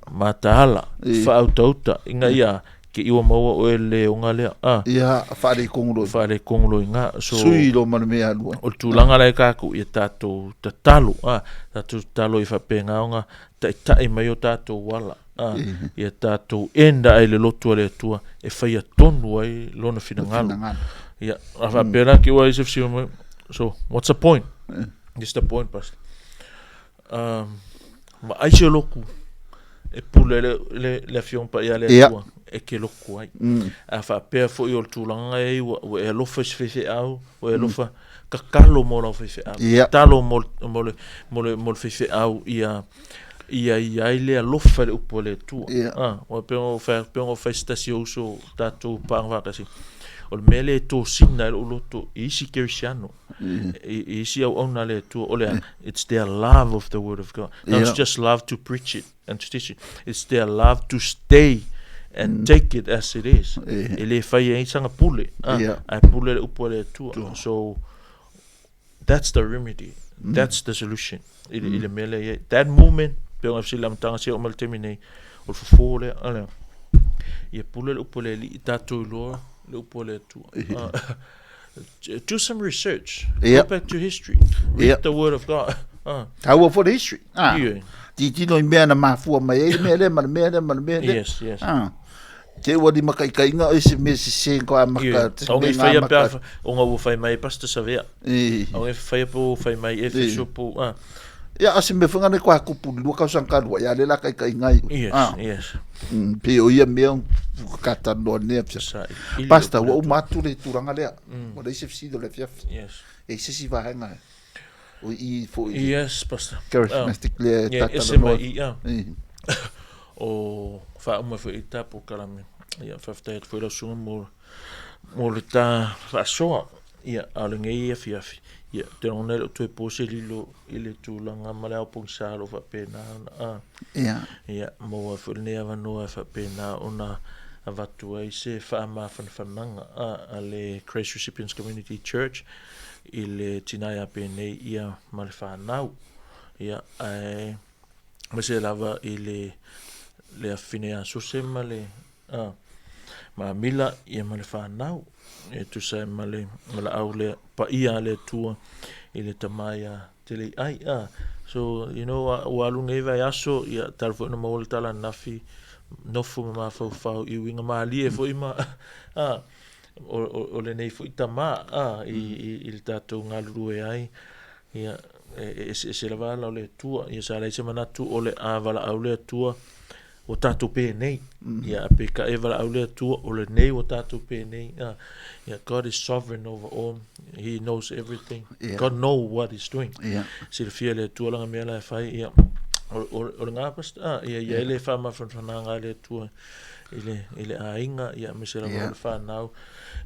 mataala, faautauta, ina ia te i ua maua oe le leoga lea. A. Ia, faaletonu loa. Faaletonu loa i ina. So, sui loa ma le mea alu ai. O le tulaga la e tatou, ia tatou tatalo, a, tatou tatalo ia faapena ona taitai mai o tatou ala, a, ia tatou enda ai i le lotu a le Atua e faia tonu ai Lona finagalo. Ia, a faapea la te i ua i se fesili mai, so, what's the point? This is the point, Pastor. Vaai se lotu e pule le, le, le Afioga Paia a le Atua e te lotu ai. A faapea foi o le tulaga e i ai ua, ua e alofa i se faifeau, ua e alofa, tatalo mo lau faifeau. Tatalo mo, mo le, mo le, mo le faifeau ia, ia i ai le alofa i le upu a le Atua. Ah, ua pei ona ou fai atu, pei ona ou fai i se tasi o uso o tatou paaga faatasi, o le mea lea e tosina ai lou loto i isi kerisiano, i isi auauna a le Atua, o le a? It's their love of the word of God. Not just love to preach it and to teach it. It's their love to stay and take it as it is. E le fai ai sana pule, ah, ae pule le upu a le Atua. So, that's the remedy. That's the solution. I le, i le mea lea i ai. That movement, pei ona fesili i le amataga seia oo mai i le taimi nei, o le fofo lea, a lea. Ia pule le upu a le Alii, tatou iloa le upu a le Atua. Ah, do some research. Go back to history. Read the word of God. Ah. Taua foi le history. Ah. Yeah. Titilo i mea na mafua mai ai le mea lea ma le mea lea ma le mea lea. Yes, yes. Ah. Te ua limakaitaiga o se mea sese ko a maka. Yeah. O ngai whaia pea, o ngā ua whai mai e Pastor Savea. O ngai whaia pea ua whai mai e Fisher po. Ah. Ia, a se mea whanga nei ko a kupu lua kausan ka lua, ia le la kai kai ngai. Yes, ah. yes. Pe o ia mea ka tanoa nea pia. Pastor, ua uma atu le tulaga lea. Ua leai se fesili o le afiafi. Yes. E i se isi vaega e. O i foi. Yes, Pastor. Charismatic lea e tatala noa. noa. Ese mai i a. O faauma foi i tapo kalame. Ia, faafetai atu foi lau susuga mo, mo le ta faasoa. Ia, a o lenei afiafi, ia, ou te lagona e le o toe po se lilo i le tulaga ma le ao pogisa o lo o faapena ona, a, ia, maua ai foi lenei avanoa e faapena ona avatu ai se faamafanafanaga, a, a le Grace Recipients Community Church i le tina ia penei ia ma le fanau. Ia, ae, aemaise lava i le, le afafine ia Sose ma le, a, ma Amila ia ma le fanau e tusa ai ma le valaau lea paia a le Atua i le tama ia Teleiai. A, so, you know, ua alu nei vaiaso, ia, talu foi ona maua le tala ananafi, nofo ma mafaufau i uiga malie foi ma, a, o, o, o lenei foi tama, a, i, i, i le tatou galulue ai, ia, e eseese lava ala o le Atua. Ia, sa leai se manatu o le a valaau le Atua, ua tatou penei. Ia, a peitai e valaau le Atua, o lenei ua tatou penei. Ia, God is sovereign over all. He knows everything. God know what he's doing. Silafia e le Atua lana mea la e fai. Ia, o, o, o le gapasta, ah, ia, ia e le faamafanafanaga a le Atua i le, i le aiga, ia, aemaise lava o le fanau.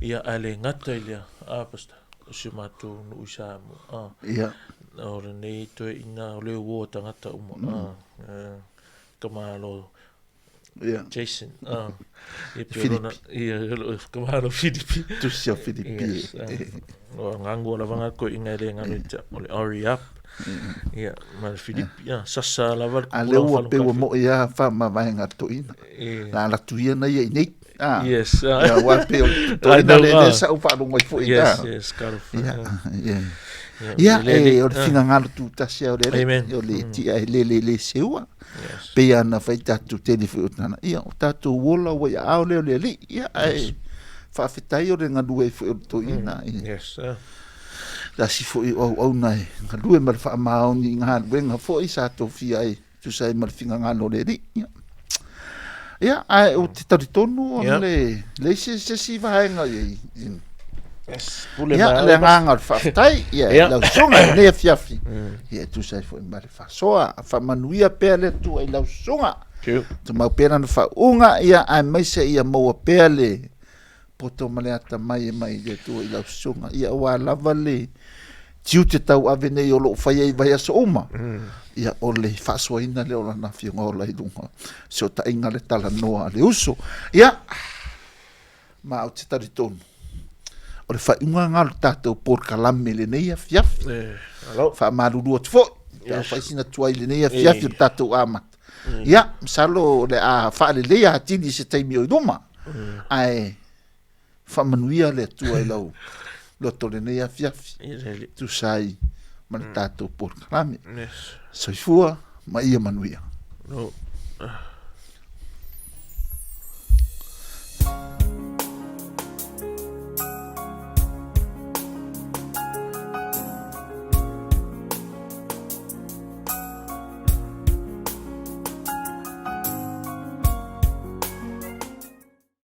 Ia, ae le gata i lea, ah, pastor, o si o matou nuu i Samoa. Ah, O lenei toeaina, o le uo o tagata uma. Ah, eh, Ka malo Jason. Ah. Ia pe Filipi. Ia ka malo Filipi. Tusi o Filipi. Yes. O ngangu lava nga ko inga le ngalo i o le hurry up. Ia ma le Filipi. Ia sasa lava le A le ua pe ua mo ia fa ma vaenga toina. La la tuia na ia i nei. Ah. Yes. Ia ua pe o toina le le sa u whaalongo i fo i Yes, yes, ka Ia, ia. Ia, e, o le finagalo tutasi au le Amen. o le tia e le le le seua. Yes. Pei ana fai tatou tele foi o tana. Ia, o tatou ola ua ia ao lea o le alii. Ia, ae faafetai o le galue ai foi o le toeaina. Yes. Tasi foi o auauna e galue ma le faamaoni i galuega foi sa tofia ai tusa ai ma le finagalo o le Alii. Ia, ia ae ou te talitonu o le leai se isi vaega i Yes, pule ia, le agaga o le faafetai, ia, i lau susuga i lenei afiafi, ia, e tusa ai foi ma le faasoa, faamanuia pea le Atua i lau susuga. Tumau pea lana faauuga, ia, aemaise ia maua pea le poto ma le atamai e mai le Atua i lau susuga, ia aua lava le tiute tauave nei o lo o faia i vaiaso uma, ia o le faasoaina lea o lana Afioga ola i luga o fesootaiga le talanoa a le uso. Ia, ma ou te talitonu, o le faaiuga lena o le tatou polokalame i lenei afiafi. Faamalulu atu foi, pe a fai sina tuai i lenei afiafi o le tatou amata. Ia, masalo o le a faaleleia atili i se taimi o i luma, ae faamanuia le Atua i lau loto i lenei afiafi, tusa ai ma le tatou polokalame. Soifua ma ia manuia.